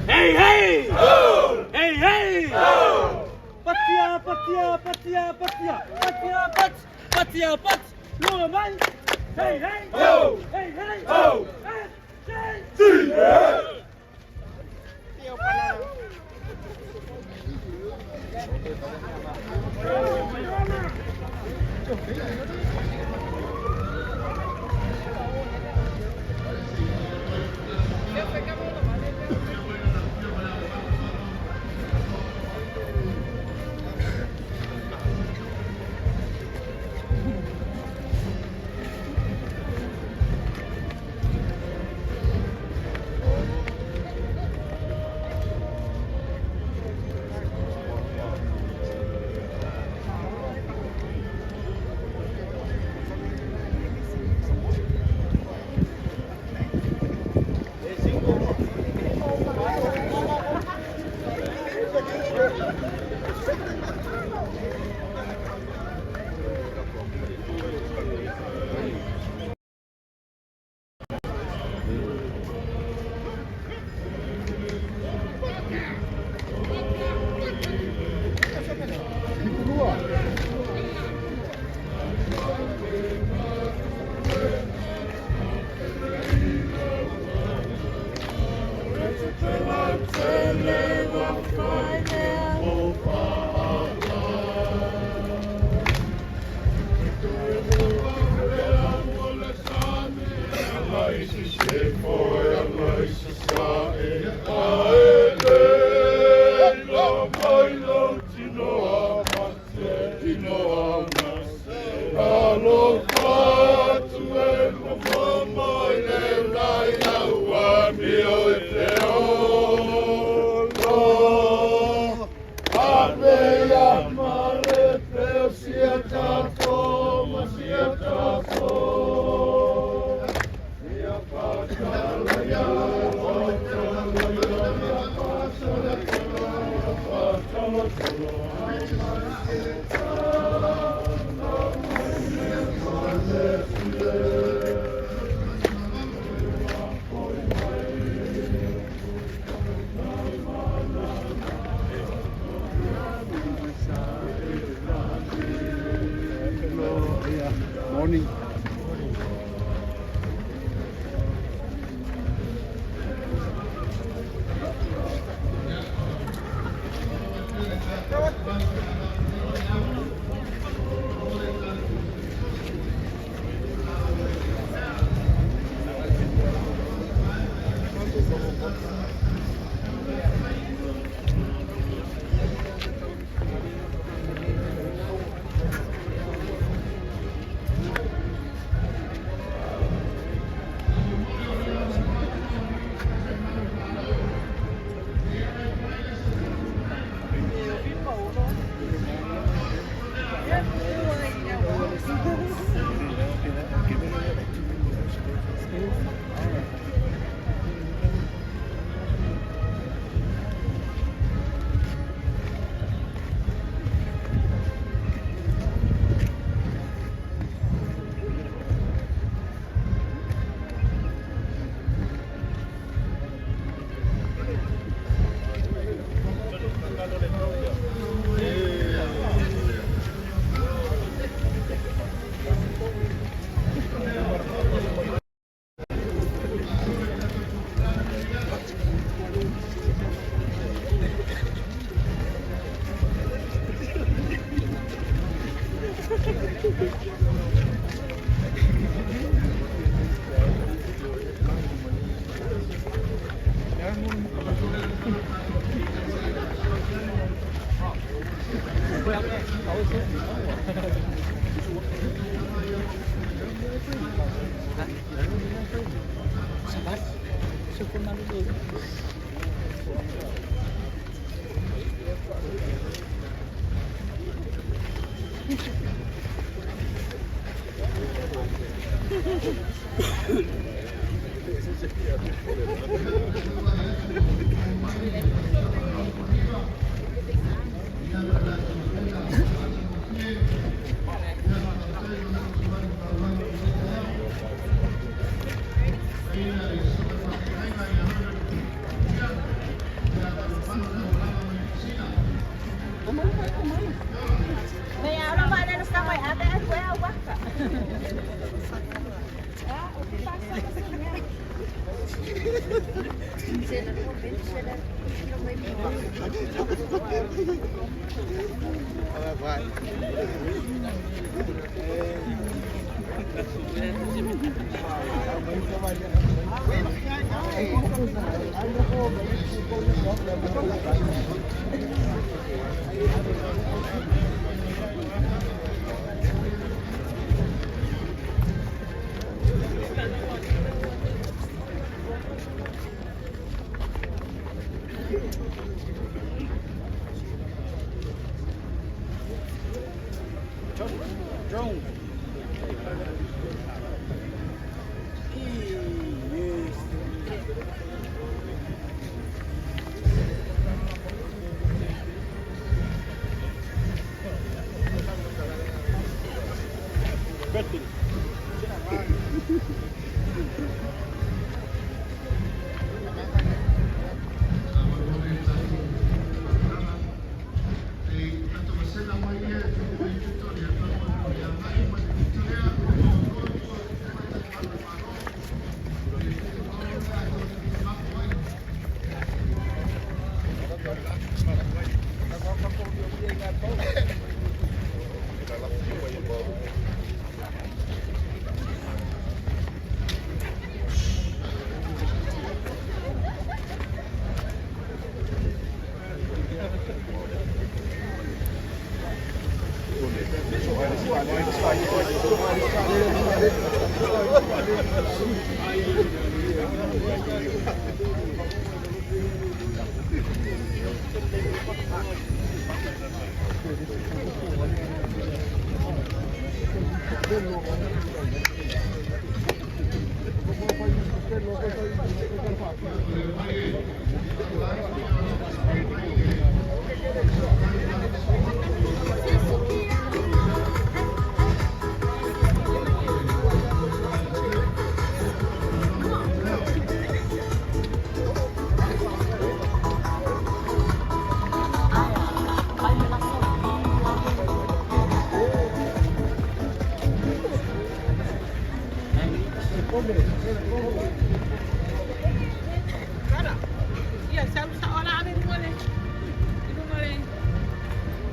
Hey, hey! Ho! Hey, hey! Ho! Patia, patia, patia, patia, patia, pat, patia, pat, lua mai! Hey, hey! Ho! Hey, hey! Ho! S, J, C! Morning.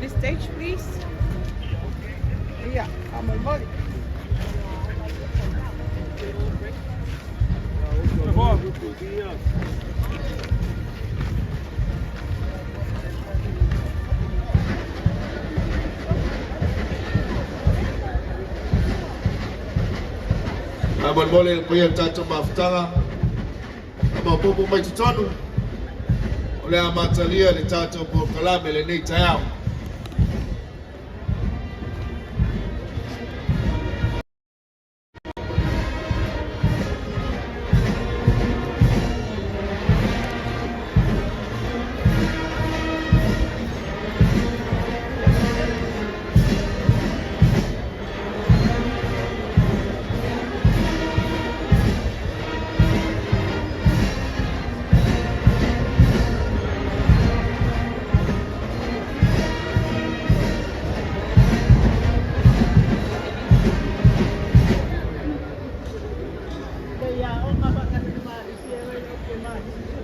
The stage, please. Faamolemole le paia o le tatou mafutaga faamaopopo mai totonu o le amatalia le tatou polokalame lenei taeao.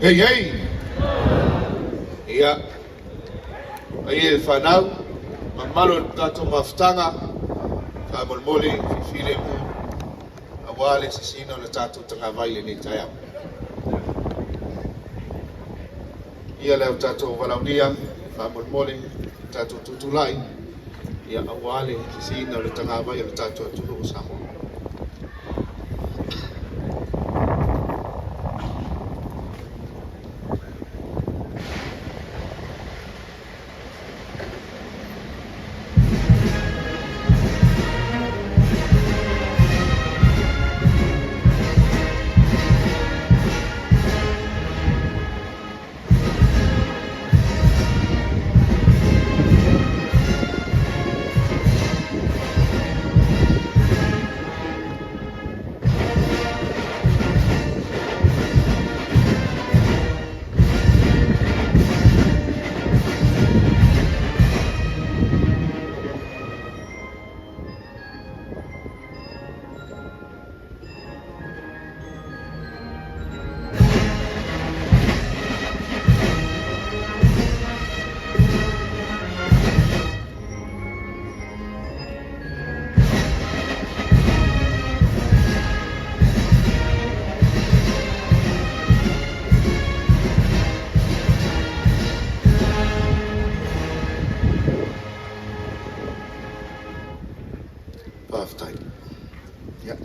Hei hei! Ia, paia i le fanau, mamalu o le tatou mafutaga, faamolemole filemu aua le sisiina o le tatou tagavai i lenei taeao. Ia le tatou valaaulia, faamolemole, tatou tutulai, ia aua le sisiina o le tagavai o le tatou atunuu o Samoa.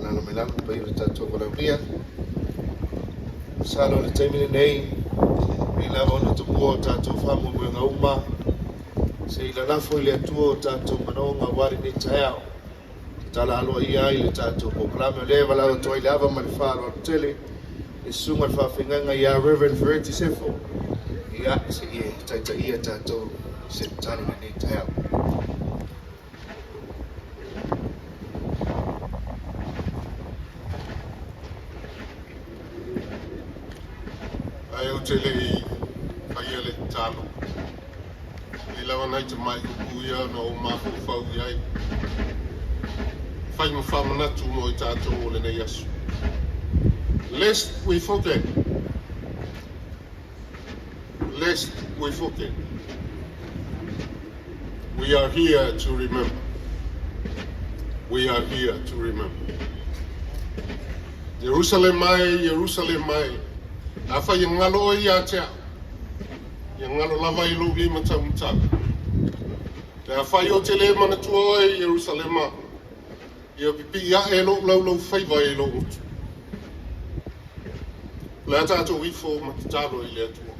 Lalo mai lalo paia o le tatou valaaulia. Masalo o le taimi lenei, pei lava ona tomua o tatou faamoemoega uma, se i lalafo i le Atua o tatou manaoga aua lenei taeao. Tatala aloaia ai le tatou polokalame o lea e valaau atu ai le ava ma le faaaloalo tele le susuga i le faafeagaiga ia Reverend Fereti Sefo, ia se i e taitaia tatou i se tatalo i lenei taeao. Ae ou te le i faia le tatalo, e lava nai tamai upu ia na ou mafaufau i ai, fai ma faamanatu mo i tatou o lenei aso. Lest we forget. Lest we forget. We are here to remember. We are here to remember. Ierusalema e, Ierusalema e, afai e galo oe ia te au, ia galo lava i lou lima taumatau. Pe afai ou te le manatua oe, Ierusalema, ia pipii ae lou laulaufaiva i lou gutu. O le a tatou ifo ma tatalo i le Atua.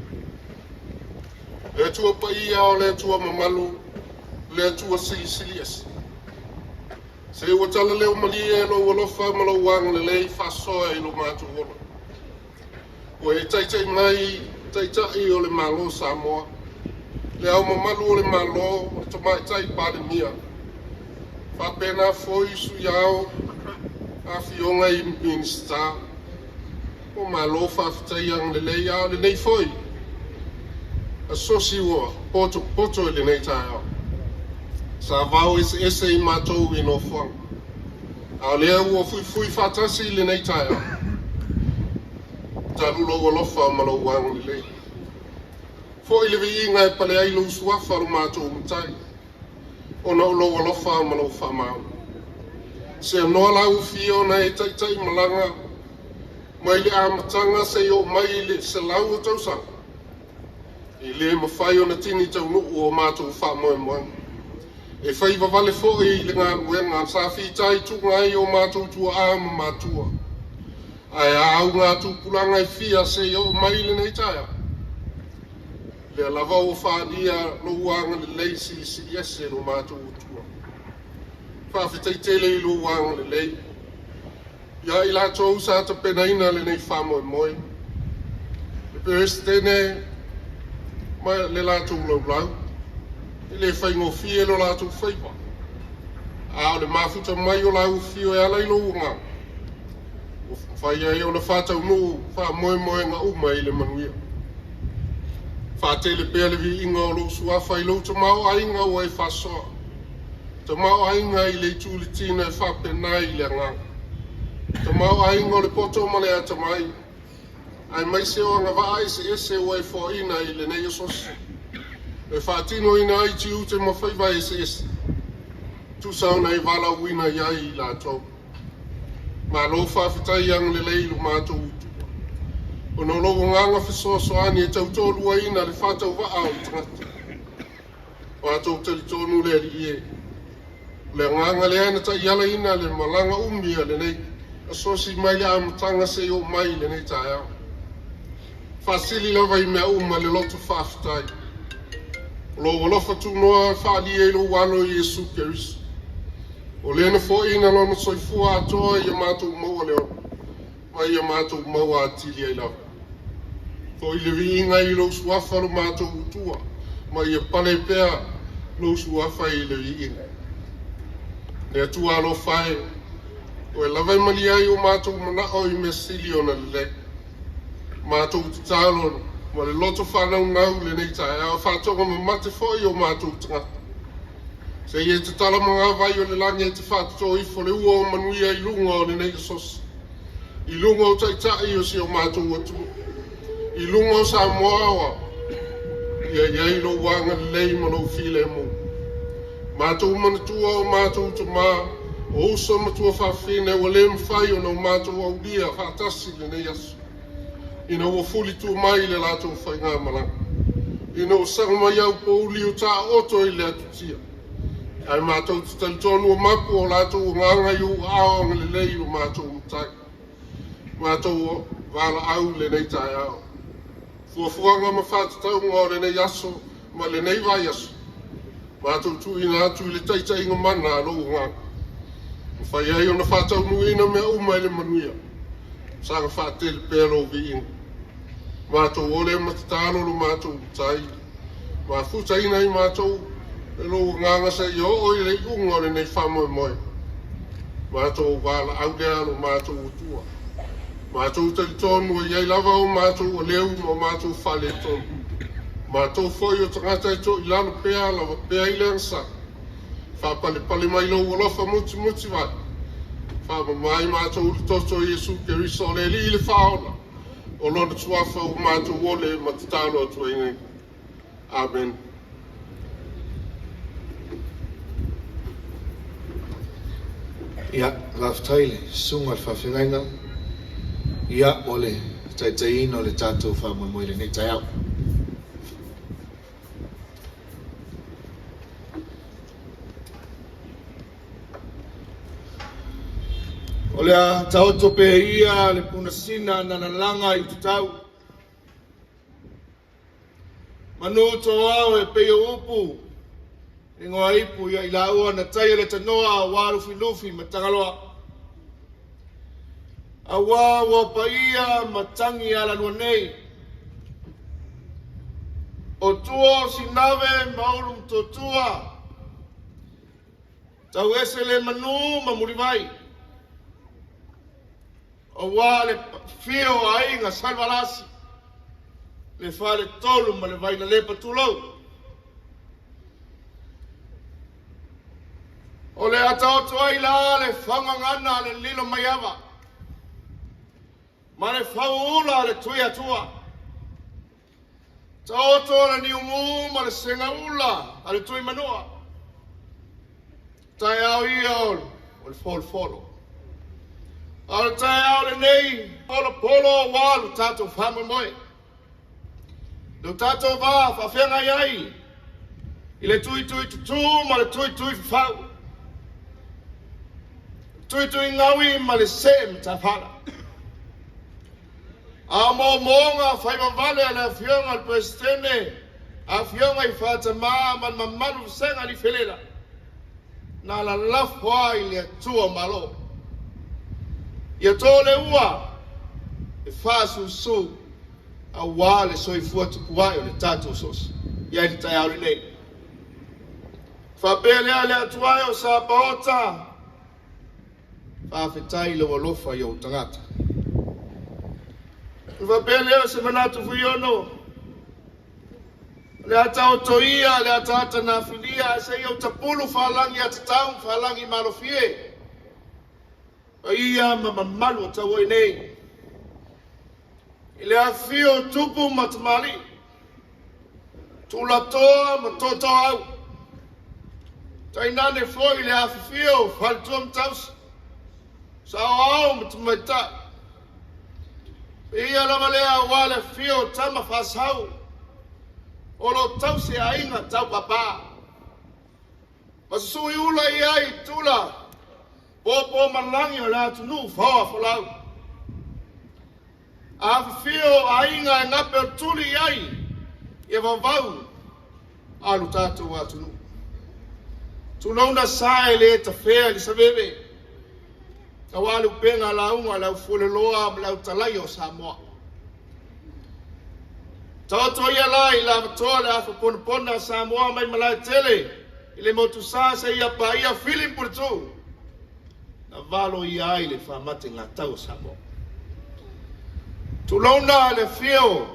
Le Atua paia o le Atua mamalu, le Atua silisili ese. Se ua talaleu malie lou alofa ma lou agalelei faasoa i lo matou ola. Ua e taitai mai taitai o le Malo Samoa, le ao mamalu o le Malo, o le Tamaitai Palemia, faapena foi sui ao, afioga i Minisita, o malo faafetai agalelei a o lenei foi asosi ua potopoto i lenei taeao. Sa vao eseese i matou i nofoaga, a o lea ua fuifui faatasi i lenei taeao. Talu lou alofa ma lou agalelei. Foi le viiga e pale ai lou suafa lo matou matai, ona o lou alofa ma lou faamaoni. Seanoa la ufia ona e taitai malaga mai le amataga seia oo mai i le 100 o tausaga. E le mafai ona tini taunuu o matou faamoemoega. E fai vavale foi i le galuega sa fitaituga ai o matou tuaa ma matua. Ae a auga tupulaga e fia seia oo mai i lenei taeao. Lea lava ua faaalia lou agalelei silisili ese lo matou Atua. Faafetai tele i lou agalelei. Ia i latou sa tapenaina lenei faamoemoe. Le Peresetene ma le latou laulau, e le faigofie lo latou faiva. A o le mafuta mai o lau afio e ala i lou agaga, ua mafai ai ona faataunuu faamoemoega uma i le manuia. Faatele pea le viiga o lou suafa i lou tamaoaiga ua e faasoa. Tamaoaiga i le itu i le tino e faapena i le agaga. Tamaoaiga o le poto ma le atamai, aemaise o agavaa eseese ua e foaina i lenei asosi. E faatinoina ai tiute ma faiva eseese, tusa ona e valaauina i ai i latou. Malo faafetai agalelei i lo matou Atua. Ona o lou agaga fesoasoani e tautoaluaina le faatauvaa o le tagata. Matou talitonu le Alii e. O le agaga lea na taialaina le malaga umi a lenei asosi mai le amataga seia oo mai i lenei taeao. Faasili lava i mea uma le loto faafetai. O lou alofa tunoa faaalia i lou alo i Iesu Keriso. O lea na foaiina lona soifua atoa ia matou maua le ola, ma ia matou maua atili ai lava. Foi le viiga i lou suafa lo matou Atua, ma ia pale pea lou suafa i le viiga. Le Atua alofa e, o e lava e malie ai o matou manao i mea sili ona lelei. Matou tatalo ma le loto faanaunau lenei taeao, faatoga mamate foi o matou tagata. Se i e tatala magavai o le lagi e te faatoto ifo le ua o manuia i luga o lenei asosi. I luga o taitai o si o matou atunuu. I luga o Samoa oa, ia i ai lou agalelei ma lou filemu. Matou manatua o matou tamā, o uso ma tuafafine ua le mafai ona o matou aulia faatasi lenei aso. Ina ua fulitua mai le latou faigamalaga. Ina ua saga mai au pouli o taoto i le atutia. Ae matou te talitonu o mapu o latou agaga i ou aao agalelei lo matou Matai. Matou valaau i lenei taeao. Fuafuaga ma faatatauga o lenei aso ma lenei vaiaso, matou tuuina atu i le taitaiga mana a lou agaga. Mafai ai ona faataunuuina mea uma i le manuia. Saga faatele pea lou viiga. Matou ole ma tatalo lo matou Matai. Mafutaina i matou e lou agaga seia oo i le iuga o lenei faamoemoe. Matou valaau lea lo matou Atua. Matou talitonu e i ai lava o matou aleu ma o matou faaletonu. Matou foi o tagata e toilalo pea lava pea i le agasala. Faapalepale mai lou alofa mutimuti vai. Faamama i matou i le toto o Iesu Keriso o le Alii le Faaola. O lona suafa ua matou ole ma tatalo atu ai nei. Amen. Ia, faafetai i le susuga i le faafeagaiga, ia, mo le taitaiina o le tatou faamoemoe i lenei taeao. O le a taoto pea ia le punasina na lalaga i Ututatau. Manu to ao e pei o upu, ingoa ipu ia i laua na taia le tanoa aua Lufilufi ma Tagaloa. Aua ua paia matagi alalua nei. O tua o Sinave ma Ulu Matuatua, tau ese le manu ma Mulivai. Aua le fio o aiga Salevalasi, le faletolu ma le vainalepa tulou. O le ataoto ai la le faugagana a le lilo maiava, ma le fauula a le Tuiatua. Taoto le niumu ma le segaula a le Tuimanua. Taeao ia o le folofolo. A o le taeao lenei, polopolo aua lo tatou faamoemoe. Lo tatou va faafeagai ai i le tuitui tutū ma le tuitui fafau. Tuitui gaui ma le see matafala. A momoga faivavale a le afioga i le Peresetene, afioga i Faatama ma le mamalu vasega i Felela, na lalafo ai le Atua o Malo. Ia tō le ua e faasusu aua le soifua tupuae o le tatou soso. Ia i le taeao lenei. Faapea lea le Atua e o Sapaota, faafetai lou alofa i ou tagata. Faapea lea se manatu fuiono, le ata otoia, le ataata na filia, se i tapulu whalangi a tatau, whalangi malofie. Ia ma mamalu o tau ai nei. I le afio tupu ma tamali, tulatoa ma toto au. Tainane foi le afifio faletua ma tausi, sao ao ma tamaitai. Ia lava lea aua le afio tama faasau, o lo tausi aiga tau papa. Ma susui ula i ai tula, popo malangi o le atunuu faoa folau. Afifio aiga e ngape o tuli i ai, ia vavau alu tatou atunuu. Tulouna sa e le tafea i le saveve, aua le upega lauga le aufueloloa ma le autalaia o Samoa. Taoto ia la i lavatoa le afaponapona a Samoa mai Malaetele i le motusa seia paia Filipu Puletu, na valo ia ai le faamate gatau o Samoa. Tulouna le afio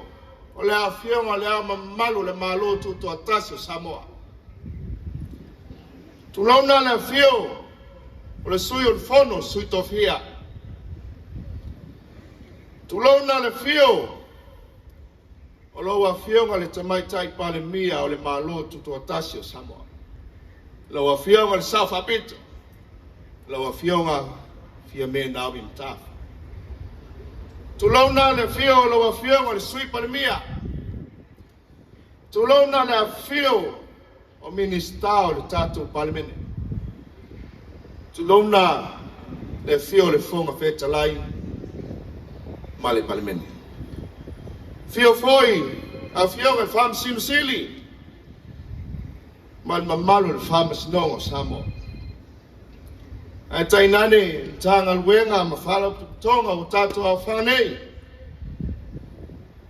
o le afioga le Ao Mamalu o le Malo Tutoatasi o Samoa. Tulouna le afio o le Sui o le Fono, Sui Tofia. Tulouna le afio o lau afioga le Tamaitai Palemia o le Malo Tutoatasi o Samoa. Lau afioga le Sao Faapito, lau afioga Fiame Naomi Mataafa. Tulouna le afio o lau afioga le Sui Palemia. Tulouna le afio o Minisita o le tatou Palemene. Tulouna le afio o le Fofoga Fetalai ma le Palemene. Afio foi Afioga i Faamasino Sili ma le mamalu o le Faamasinoga o Samoa. Ae tainane Matagaluega ma Faalapotopotoga ua tatou aofaga nei.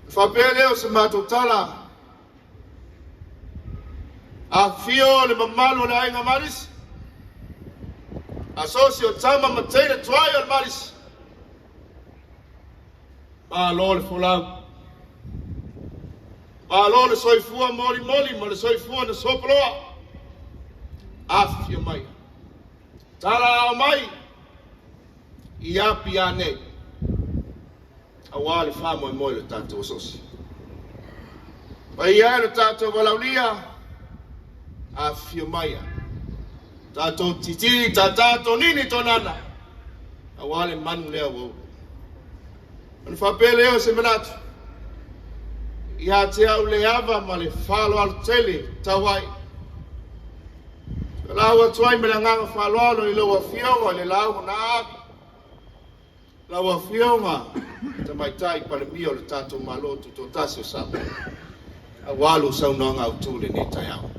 Faapea lea o se matou tala, afifio le mamalu o le Aiga Malisi, asosi o Tama ma Teine tuai o le Malisi, malo le folau, malo le soifua molimoli ma le soifua na sopoloa, afifio mai, tala ao mai, i Apia nei, aua le faamoemoe o le tatou asosi. Paia e le tatou valaaulia, afifio mai, tatou titi, tata, tonini, tonana, aua le manu lea ua ulu. Ona faapea lea o se manatu, ia te au le ava ma le faaaloalo tele tau ai. Lau atu ai ma le agaga faaaloalo i lau Afioga i le Laau na Aabi, lau Afioga Tamaitai Palemia o le tatou Malo Tutoatasi o Samoa, aua lou saunoaga autu i lenei taeao.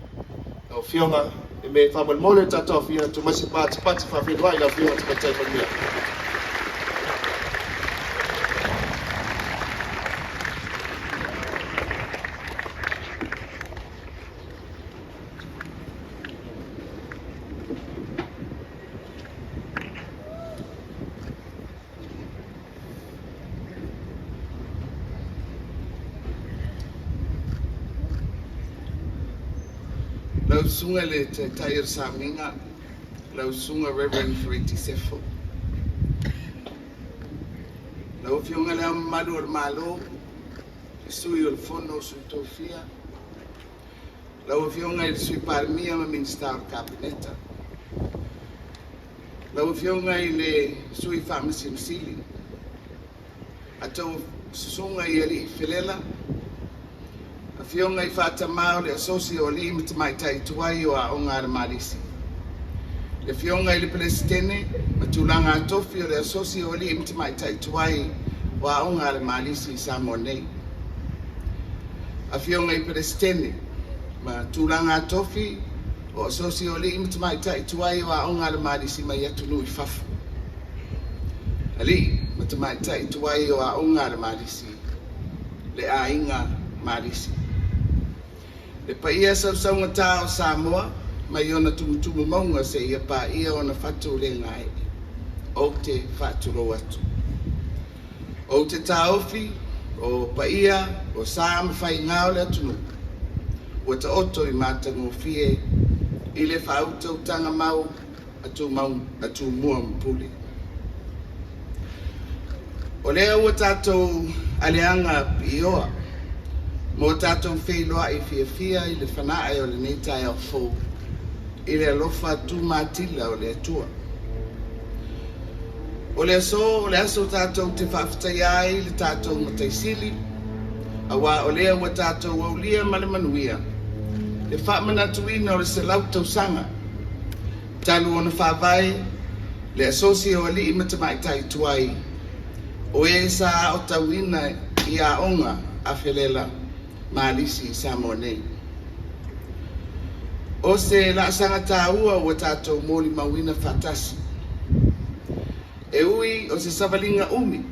Lau Afioga, e me faamolemole le tatou afio atu mai se patipati faafeiloai i lau Afioga Tamaitai Palemia. Lau susuga i le Taitai o le Sauniga, lau susuga Reverend Fereti Sefo. Lau Afioga i Le Ao Mamalu o le Malo, le Sui o le Fono o Sui Tofia, lau Afioga i le Sui Palemia ma Minisita o le Kapeneta, lau Afioga i le Sui Faamasino Sili, a outou susuga i alii felela, afioga i faatamā o le Asosi o Alii ma Tamaitai Tuai o Aoga a le Malisi, le Afioga i le Peresetene ma tulaga tofi o le Asosi o Alii ma Tamaitai Tuai o Aoga a le Malisi i Samoa nei, Afioga i Peresetene ma tulaga tofi o Asosi o Alii ma Tamaitai Tuai o Aoga a le Malisi mai atunuu i fafo, Alii ma Tamaitai Tuai o Aoga a le Malisi, le Aiga Malisi. Le paia sausaugata o Samoa mai ona tumutumu mauga seia paia ona fatu le gae'e, ou te faatulou atu. Ou te taofi o paia o sa ma faigā o le atunuu ua taoto i matagofie i le faautautaga mau a Tumua ma Pule. O lea ua tatou aleaga piioa mo tatou feiloai fiafia i le fanae o lenei taeao fou i le alofa tumatila o le Atua. O le aso o le aso tatou te faafetaia ai le tatou Matai Sili, auā o lea ua tatou aulia ma le manuia le faamanatuina o le 100 tausaga talu ona faavae le Asosi o Alii ma Tamaitai Tuai o e sa aotauina i aoga a felela Malisi i Samoa nei. O se laasaga taua ua tatou molimauina faatasi. E ui o se savaliga umi,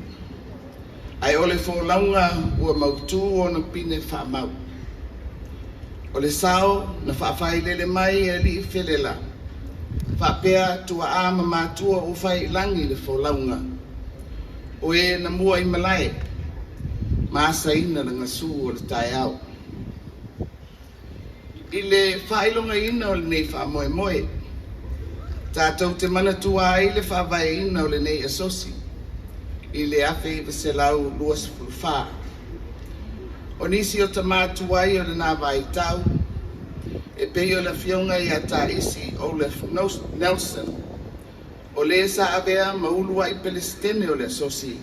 ae o le folauga ua mautū ona pine faamau. O le sao na faafailele mai e alii felela, faapea tuaa ma matua ua fai i lagi le folauga, o e na mua i malae, ma asaina le gasū o le taeao. I le faailogaina o lenei faamoemoe, tatou te manatua ai le faavaeina o lenei asosi i le 1924. O nisi o tamā tuai o lenā vaitau, e pei o le Afioga ia Taisi Olaf Nelson, o le sa avea ma uluai Peresetene o le Asosi,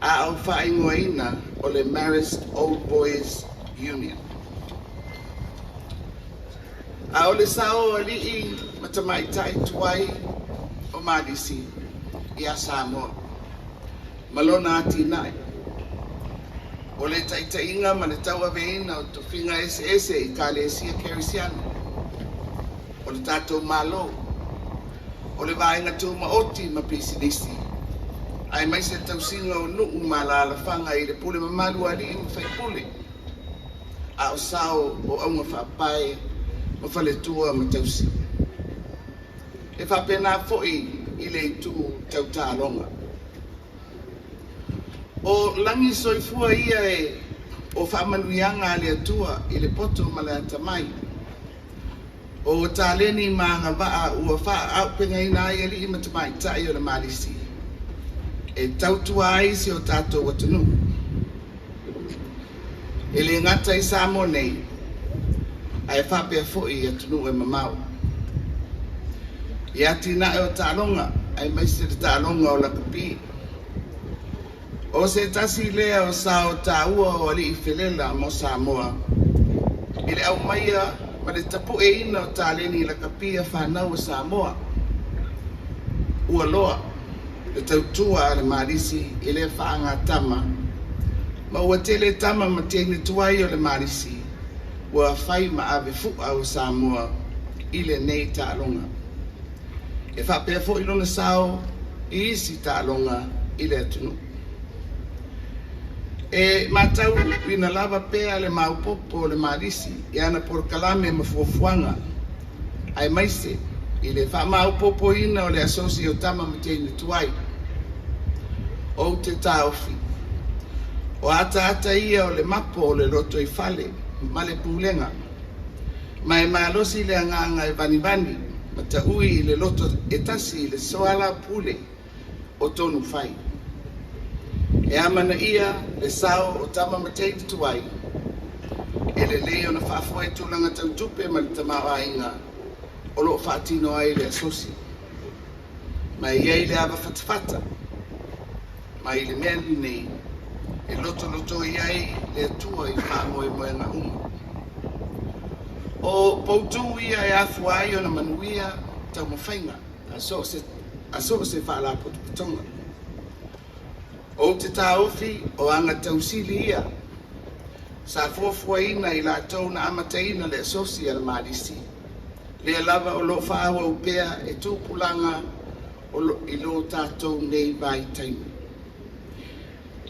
a o faaigoaina o le Marist Old Boys Union. A o le sao o alii ma tamaitai tuai Malisi ia Samoa ma lona atinae. O le taitaiga ma le tauaveina o tofiga eseese i Ekalesia Kerisiano, o le tatou Malo, o le vaega tumaoti ma pisinisi, aemaise le tausiga o nuu ma alaalafaga i le pule mamalu a alii ma faipule, a o sao o augafaapae ma faletua ma tausi. E faapena foi i le itu tau taaloga. O lagi soifua ia e o faamanuiaga a le Atua i le poto ma le atamai. O taleni ma agavaa ua faaauupegaina ai alii ma tamaitai o le Malisi e tautua ai si o tatou atunuu. E le gata i Samoa nei, ae faapea foi i atunuu e mamao. I atinae o taaloga, aemaise le taaloga o lakapi. O se tasi lea o sao taua o alii felela mo Samoa i le aumaia ma le tapueina o taleni lakapi a fanau a Samoa. Ua loa le tautua a le Malisi i le faagatama, ma ua tele tama ma teine tuai o le Malisi ua fai ma ave fua o Samoa i lenei taaloga. E faapea foi lona sao i isi taaloga i le atunuu. E matauina lava pea le maopoopo o le Malisi i ana polokalame ma fuafuaga, aemaise i le faamaopoopoina o le asosi o tama ma teine tuai. Ou te taofi, o ataata ia o le mapo o le lotoifale ma le pulega, ma e malosi le agaga e vanivani ma taui i le loto e tasi i le soala pule o tonu fai. E amanaia le sao o tama ma teine tuai, e lelei ona faafoe tulaga tau tupe ma le tamaoaiga o loo faatino ai le asosi. Ma e i ai le ava fatafata, ma i le mea lenei e lotolotoi ai le Atua i faamoemoega uma. O poutu ia e afua ai ona manuia taumafaiga a so o se faalapotopotoga. Ou te taofi o aga tausili ia sa fuafuaina i latou na amataina le asosi a le Malisi, lea lava o loo faaauau pea e tupulaga i lo tatou nei vaitaimi.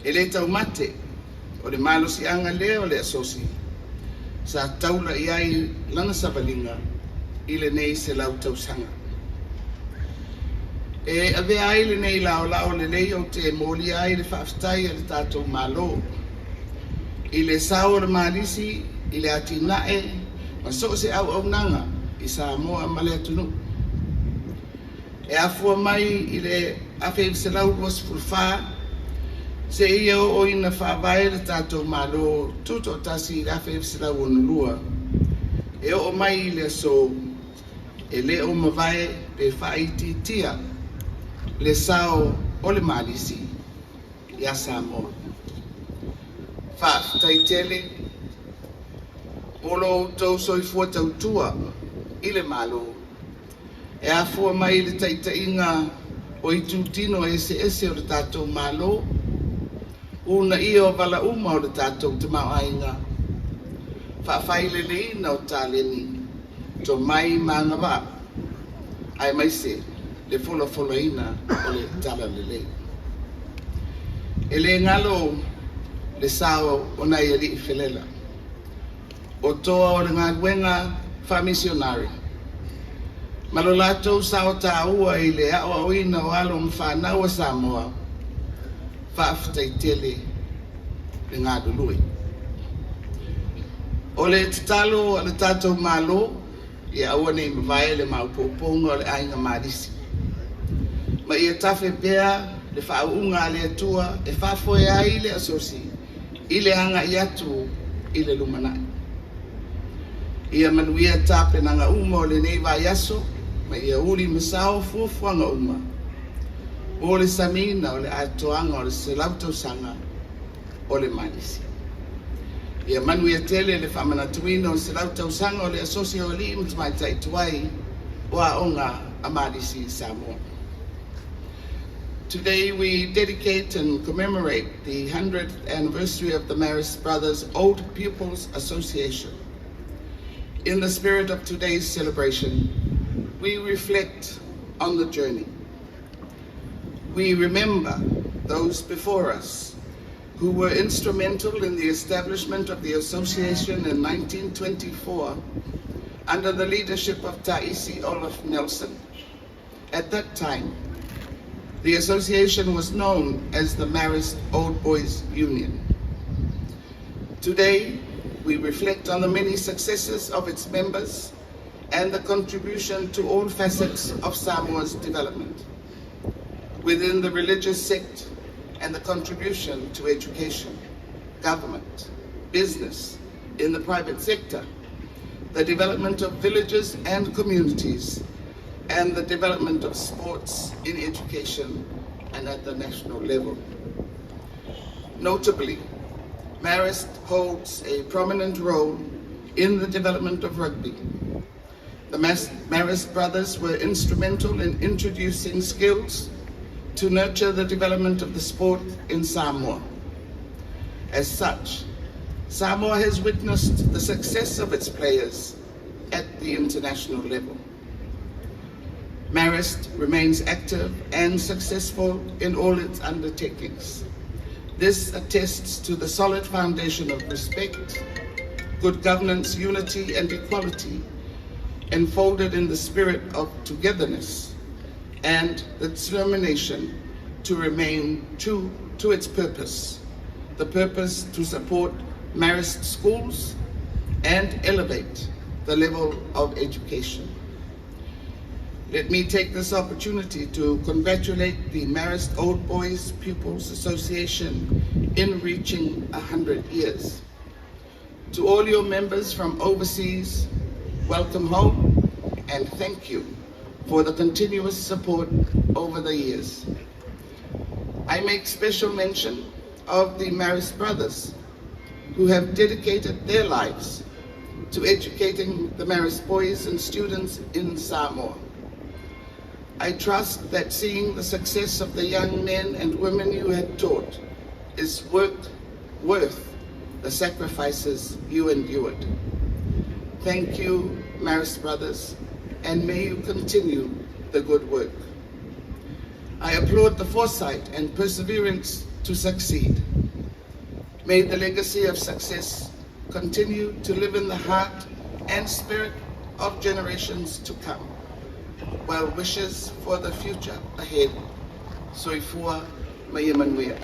E le taumate o le malosiaga lea o le asosi sa taula i ai lana savaliga i lenei 100 tausaga. E avea ai lenei laolao lelei ou te molia ai le faafetai a le tatou Malo i le sao o le Malisi i le atinae ma so o se auaunaga i Samoa ma le atunuu. E afua mai i le 1924 seia oo ina faavae le tatou Malo tutoatasi i le 1962, e oo mai i le aso e le o mavae pe faaitiitia le sao o le Malisi ia Samoa. Faafetai tele mo lo outou soifua tautua i le Malo e afua mai i le taitaiga o itutino eseese o le tatou Malo, uunaia o vala uma o le tatou tamaoaiga, faafaileleina o taleni, tomai ma agavaa, aemaise le folafolaina o le talalelei. E le galo le sao o nai alii felela, o toa o le galuega faamisionare, ma lo latou sao taua i le aoaoina o alo ma fanau a Samoa. Faafetai tele le galulue. O le tatalo a le tatou Malo, ia aua nei mavae le maopoopoga o le aiga Malisi, ma ia tafe pea le faauuga a le Atua e faafoe ai le asosi i le agai atu i le lumanai. Ia manuia tapenaga uma o lenei vaiaso, ma ia uli ma sao fuafuaga uma mo le samiina o le atoaga o le 100 tausaga o le Malisi. Ia manuia tele le faamanatuina o le 100 tausaga o le asosi o alii ma tamaitai tuai o aoga a Malisi i Samoa. Today we dedicate and commemorate the 100th anniversary of the Marist Brothers Old Pupils Association. In the spirit of today's celebration, we reflect on the journey. We remember those before us who were instrumental in the establishment of the association in 1924 under the leadership of Taisi Olaf Nelson. At that time, the association was known as the Marist Old Boys Union. Today, we reflect on the many successes of its members and the contribution to all facets of Samoa's development within the religious sect and the contribution to education, government, business, in the private sector, the development of villages and communities, and the development of sports in education and at the national level. Notably, Marist holds a prominent role in the development of rugby. The Marist brothers were instrumental in introducing skills to nurture the development of the sport in Samoa. As such, Samoa has witnessed the success of its players at the international level. Marist remains active and successful in all its undertakings. This attests to the solid foundation of respect, good governance, unity, and equality enfolded in the spirit of togetherness and the determination to remain true to its purpose, the purpose to support Marist schools and elevate the level of education. Let me take this opportunity to congratulate the Marist Old Boys Pupils Association in reaching 100 years. To all your members from overseas, welcome home and thank you for the continuous support over the years. I make special mention of the Marist brothers who have dedicated their lives to educating the Marist boys and students in Samoa. I trust that seeing the success of the young men and women you had taught is work worth the sacrifices you endured. Thank you, Marist Brothers, and may you continue the good work. I applaud the foresight and perseverance to succeed. May the legacy of success continue to live in the heart and spirit of generations to come. Well wishes for the future ahead. Soifua ma ia manuia.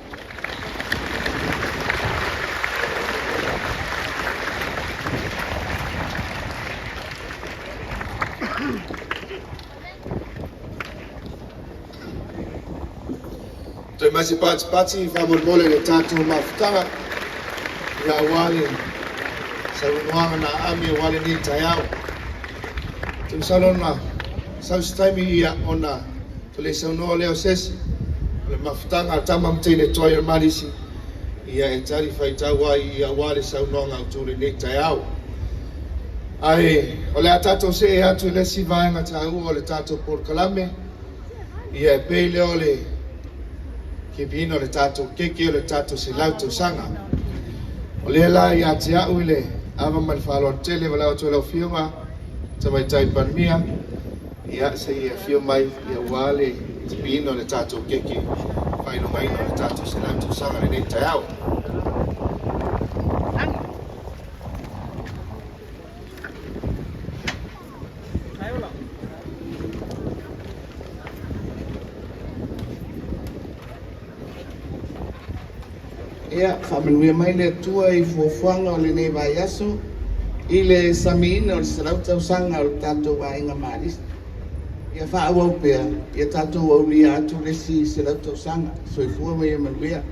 Toe mai se patipati faamolemole i le tatou mafutaga ia aua le saunoaga na aami aua lenei taeao. Ou te masalo na sau se taimi ia ona toe le saunoa lea o se isi o le mafutaga a tama ma teine tuai o le Malisi ia e tali faitau ai ia aua le saunoaga autu o lenei taeao. Ae o le a tatou see atu i le isi vaega taua o le tatou polokalame ia e pei lea o le kipiina o le tatou keke o le tatou 100 tausaga. O lea la ia te au i le ava ma le faaaloalo tele valaau atu ai lau Afioga Tamaitai Palemia ia se i afio mai ia aua le tipiina o le tatou keke faailogaina o le tatou 100 tausaga i lenei taeao. Ia, faamanuia mai le Atua i fuafuaga o lenei vaiaso i le samiina o le 100 tausaga o le tatou aiga Marista. Ia faaauau pea, ia tatou aulia atu le isi 100 tausaga. Soifua ma ia manuia.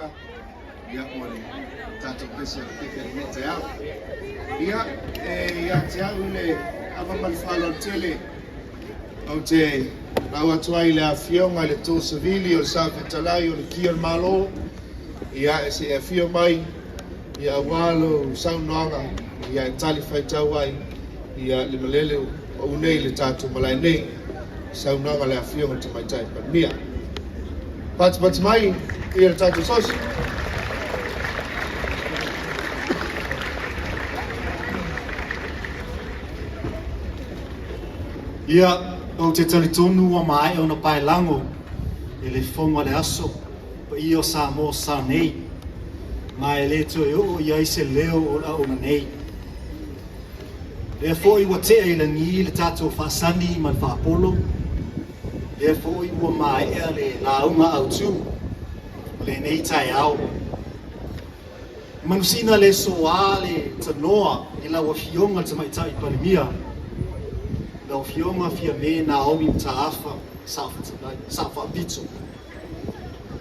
Pasefika ia mo le tatou pese a le keke i lenei taeao. Ia, e ia te au le ava ma le faaaloalo tele, ou te lau atu ai i le afioga i le Too Savili o le Sa Fetalai o le Ki o le Malo, ia e se i afio mai ia aua lou saunoaga ia e tali faitau ai ia le malele ua pau nei i le tatou malae nei, saunoaga a le afioga i le Tamaitai Palemia. Patipati mai ia le tatou sosi. Ia, ou te talitonu ua maea ona paelago e le fofoga o le aso paia o Samoa sa nei, ma e le toe oo i ai se leo o le auauna nei. Lea foi ua tea i lagi le tatou faasani ma le faapolo, lea foi ua maea le lauga autu o lenei taeao. E manusina le soa le tanoa i lau Afioga le Tamaitai Palemia, lau Afioga Fiame Naomi Mataafa Sao Faapito.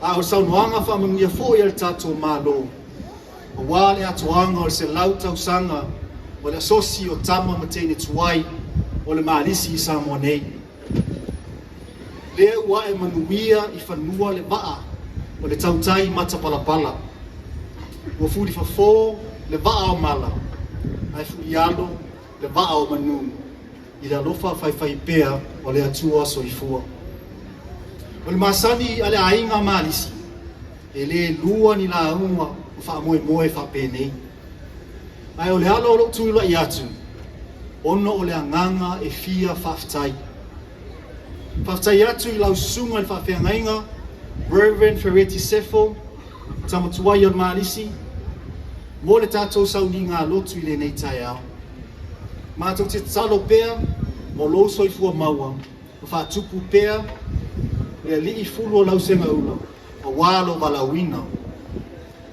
A o le saunoaga faamanuia foi a le tatou Malo, aua le atoaga o le 100 tausaga o le Asosi o Tama ma Teine Tuai o le Malisi i Samoa nei. Lea ua ae manuia i fanua le vaa o le tautai matapalapala. Ua fulifafo le vaa o mala, ae fulialo le vaa o manu i le alofa faifaipea o le Atua soifua. O le masani a le aiga Malisi, e le lua ni lauga o faamoemoe faapenei. Ae o le ala o lou tulai atu, ona o le agaga e fia faafetai. Faafetai atu i lau susuga i le faafeagaiga, Reverend Fereti Sefo, Tamatuai o le Malisi, mo le tatou sauniga lotu i lenei taeao. Matou te tatalo pea mo lou soifua maua, ma faatupu pea le alii fulu o lau segaula, aua lou valaauina.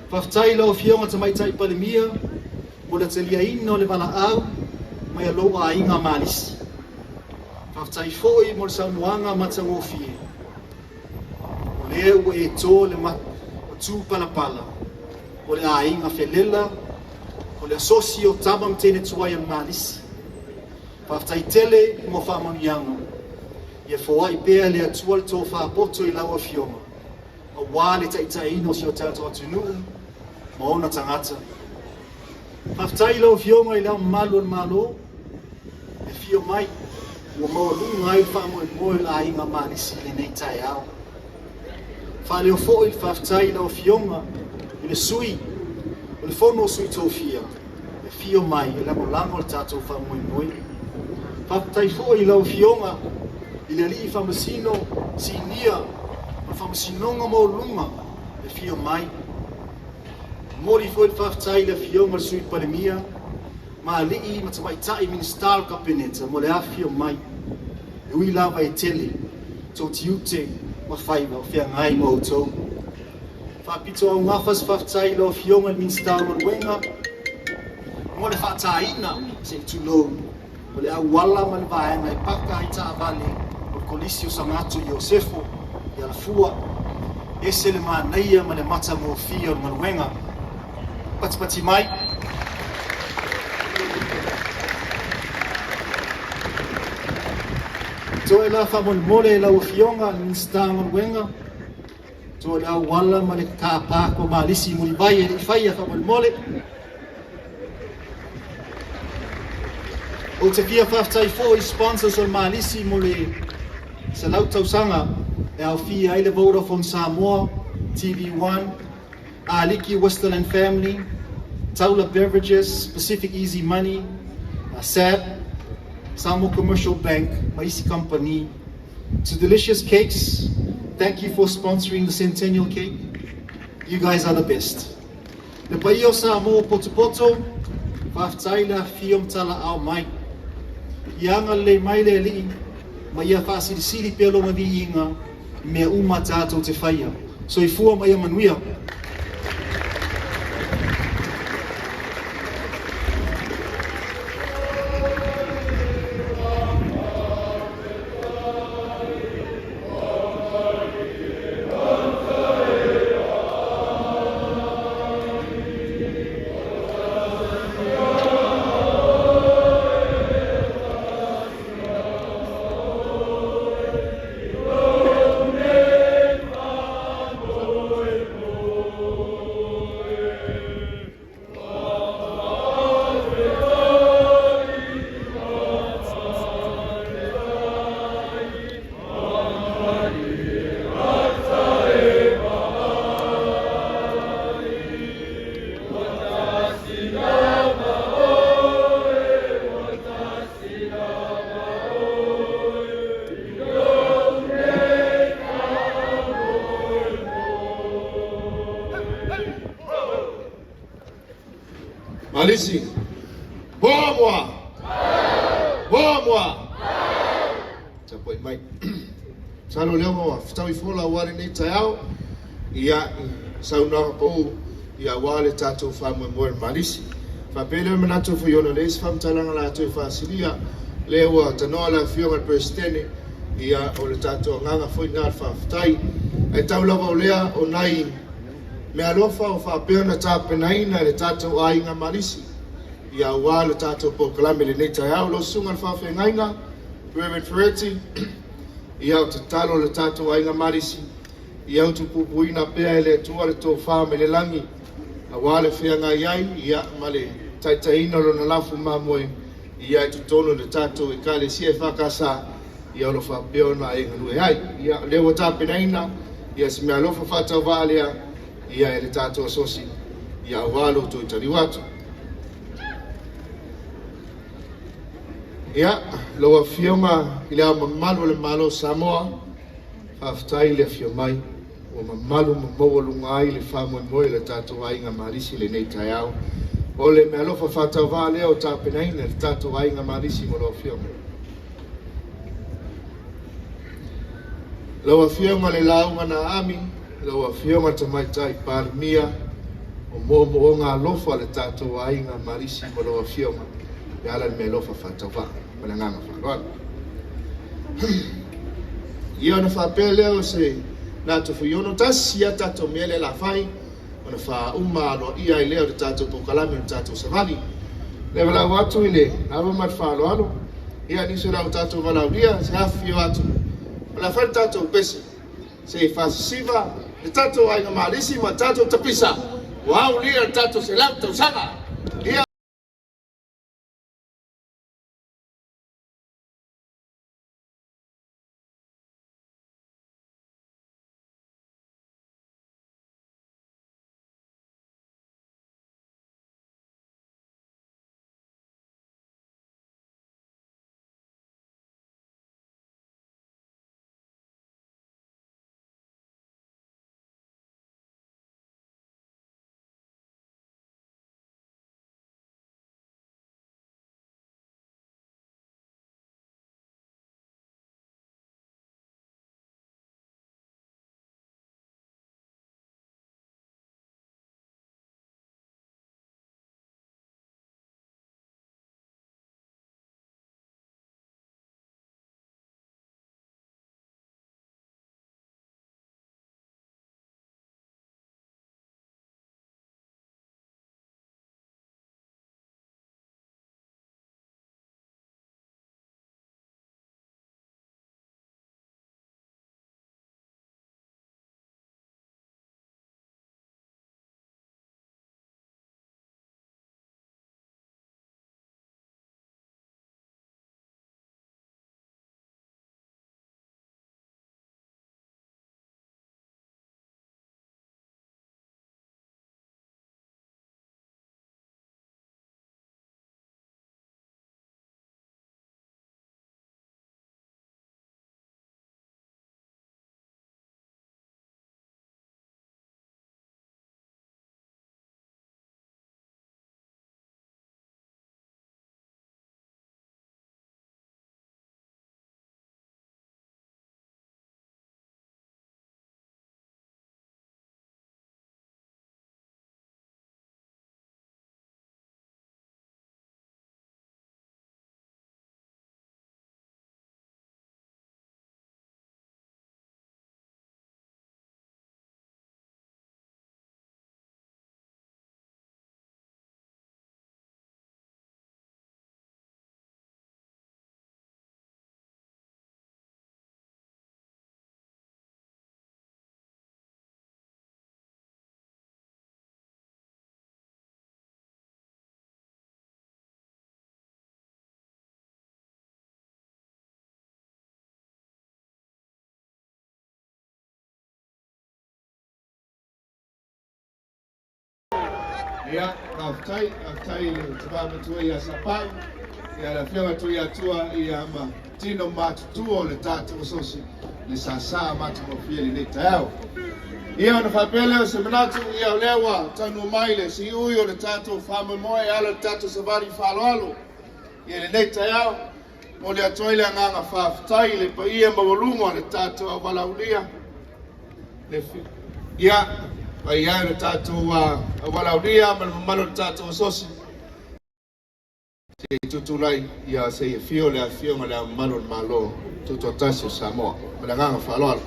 Faafetai i lau Afioga Tamaitai Palemia mo le taliaina o le valaau mai a lou aiga Malisi. Faafetai foi mo le saunoaga matagofie, o lea ua e to le matupalapala o le aiga felela o le asosi o Tama ma Teine Tuai o le Malisi. Faafetai tele mo faamanuiaga. Ia foai pea le Atua le tofa poto i lau Afioga, aua le taitaiina o si o tatou atunuu ma ona tagata. Faafetai i lau Afioga i Le Ao Mamalu o le Malo e afio mai, ua maualuga ai le faamoemoe o le aiga Malisi i lenei taeao. Faaleo foi le faafetai i lau Afioga i le Sui o le Fono o Sui Tofia e afio mai e lagolago le tatou faamoemoe. Faafetai foi i lau Afioga i le Alii Faamasino Sinia o le Faamasinoga Maualuluga e afio mai. Momoli foi le faafetai i le Afioga i le Sui Palemia ma alii ma tamaitai Minisita o le Kapeneta mo le afifio mai. E ui lava e tele tou tiute ma faiva o feagai ma outou. Faapito augafa se faafetai i lau Afioga i le Minisita o Galuega mo le faataina se i tulou o le auala ma le vaega e paka ai taavale o le Kolisi o Sagato Iosefo i Alafua. Ese le manaia ma le matagofie o le galuega. Patipati mai. Toe la faamolemole i lau Afioga i le Minisita o Galuega, toe le auala ma le car park o Malisi i Mulivai e le i faia faamolemole. Ou te fia faafetai foi i sponsors o le Malisi mo le 100 tausaga e aofia ai le Vodafone Samoa, TV1, Aliki Westerland Family, Taula Beverages, Pacific Easy Money, SAB, Samoa Commercial Bank ma isi kamupani. To Delicious Cakes, thank you for sponsoring the Centennial Cake. You guys are the best. Le paia o Samoa potopoto, faafetai le afifio ma talaao mai. Ia agalelei mai le Alii ma ia faasilisili pea lona viiga i mea uma tatou te faia. Soifua ma ia manuia. Malisi. Moa! Moa! Moa! Tapuai mai. Masalo lea ua fetaui fola aua lenei taeao, ia, i saunoaga pau, ia, aua le tatou faamoemoe o le Malisi. Faapea lea o le manatu o Fuiono, leai se faamatalaga la toe faasilia, lea ua tanoa le afioga i le Peresetene, ia, o le tatou agaga foi lena o le faafetai. Ae tau lava o lea o nai meaalofa o faapea ona tapenaina e le tatou aiga Malisi, ia, aua le tatou polokalame lenei taeao. Lau susuga i le faafeagaiga, Reverend Ferretti, ia, o tatalo le tatou aiga Malisi, ia utupupuina pea e le Atua le tofa mai le lagi, aua le feagai ai, ia, ma le taitaiina o lona lafu mamoe, ia, e totonu le tatou Ekalesia EFKS, ia, o lo faapea ona e galue ai. Ia, lea ua tapenaina, ia, si meaalofa faatauvaa lea, ia, e le tatou asosi, ia, aua lo outou taliu atu. Ia, lau afioga i le Ao Mamalu o le Malo o Samoa, faafetai i le afio mai, ua mamalu ma maualuga ai le faamoemoe o le tatou aiga Malisi lenei taeao. O le meaalofa faatauvaa lea o tapenaina le tatou aiga Malisi mo lau afioga. Lau afioga le lauga na aami, lau afioga Tamaitai Palemia, o moomooga alofa le tatou aiga Malisi mo lau afioga, e ala le meaalofa faatauvaa ma le agaga faaaloalo. Ia ona faapea lea o se latou Fuiono, tasi ia tatou mea lea la fai, ona faauma aloaia ai lea o le tatou polokalame o le tatou savali. Le valaau atu i le ava ma le faaaloalo, ia nisi o la tatou valaaulia, se afifio atu, o le a fai le tatou pese, se i faasisiva le tatou aiga Malisi ma tatou tapisa, ua aulia le tatou 100 tausaga. Ia. Ia, faafetai, faafetai i le tama matua ia Sapau, ia le afioga Tuiatua, ia ma tino matutua o le tatou asosi, le sāsā matagofie lenei taeao. Ia ona faapea lea o se manatu, ia o lea ua taunuu mai le siui o le tatou faamoemoe e ala i le tatou savali faaaloalo i lenei taeao. Momoli atu ai le agaga faafetai i le paia maualuga o le tatou auvalaulia, ia paia e o le tatou auvalaulia ma le mamalu o le tatou asosi. Se i tutulai, ia se i afio le Afioga i Le Ao Mamalu o le Malo Tutoatasi o Samoa. Ma le agaga faaaloalo.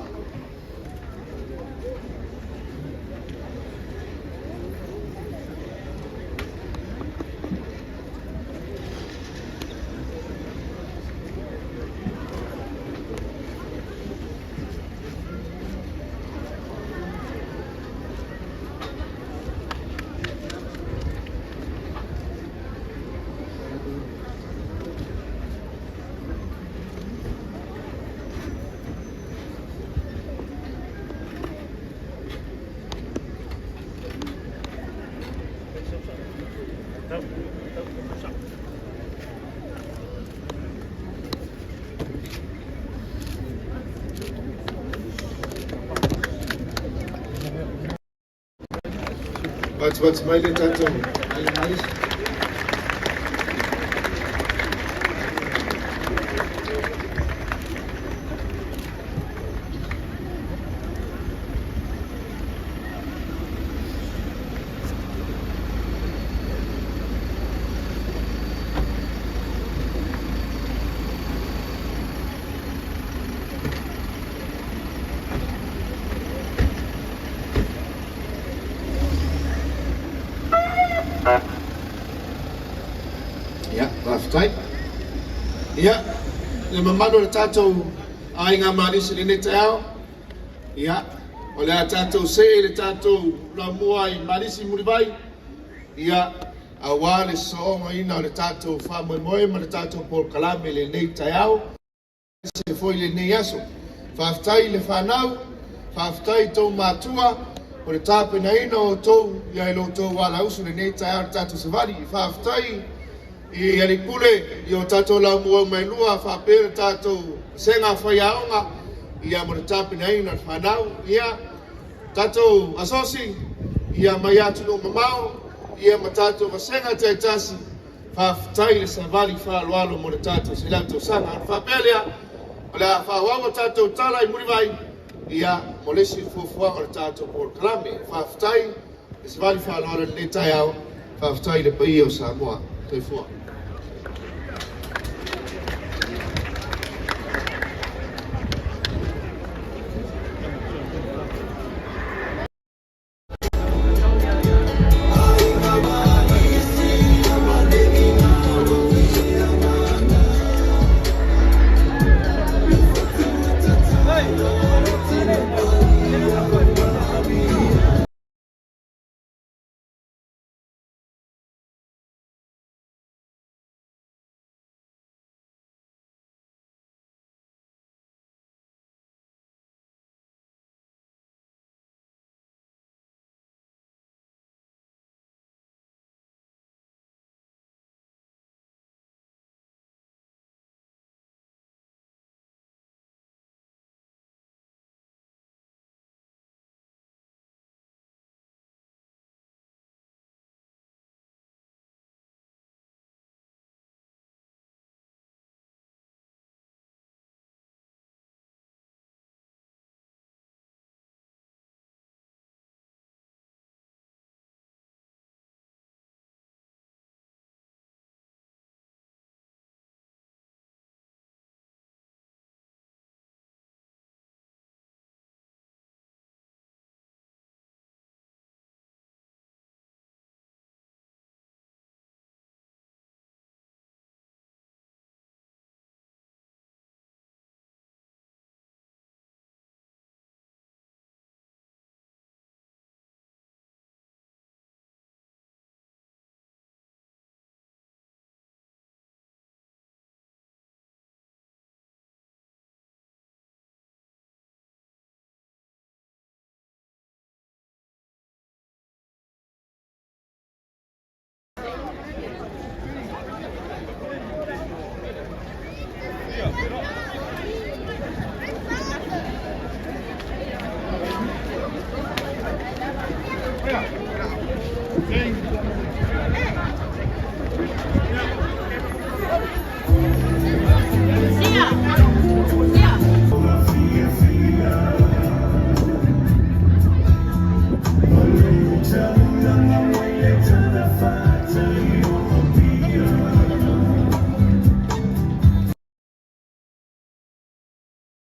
Vatsivats mai le tatou aiga. Ia, faafetai. Ia, le mamalu o le tatou aiga Malisi i lenei taeao, ia, o le a tatou see i le tatou lamua i Malisi Mulivai, ia, aua le soogaina o le tatou faamoemoe ma le tatou polokalame i lenei taeao. Se foi lenei aso. Faafetai i le fanau, faafetai i tou matua o le tapenaina o outou ia i lo outou alausu lenei taeao le tatou savali. Faafetai i alii pule i o tatou laumua uma e lua faapea le tatou vasega faiaoga ia mo le tapenaina o le fanau. Ia tatou asosi ia mai atunuu mamao ia ma tatou vasega taitasi. Faafetai le savali faaaloalo mo le tatou 100 tausaga. Ona faapea lea, o le a faaauau a tatou tala i Mulivai, ia, mo le isi fuafuaga o le tatou polokalame. Faafetai le savali faaaloalo i lenei taeao. Faafetai i le paia o Samoa. Soifua. Hey!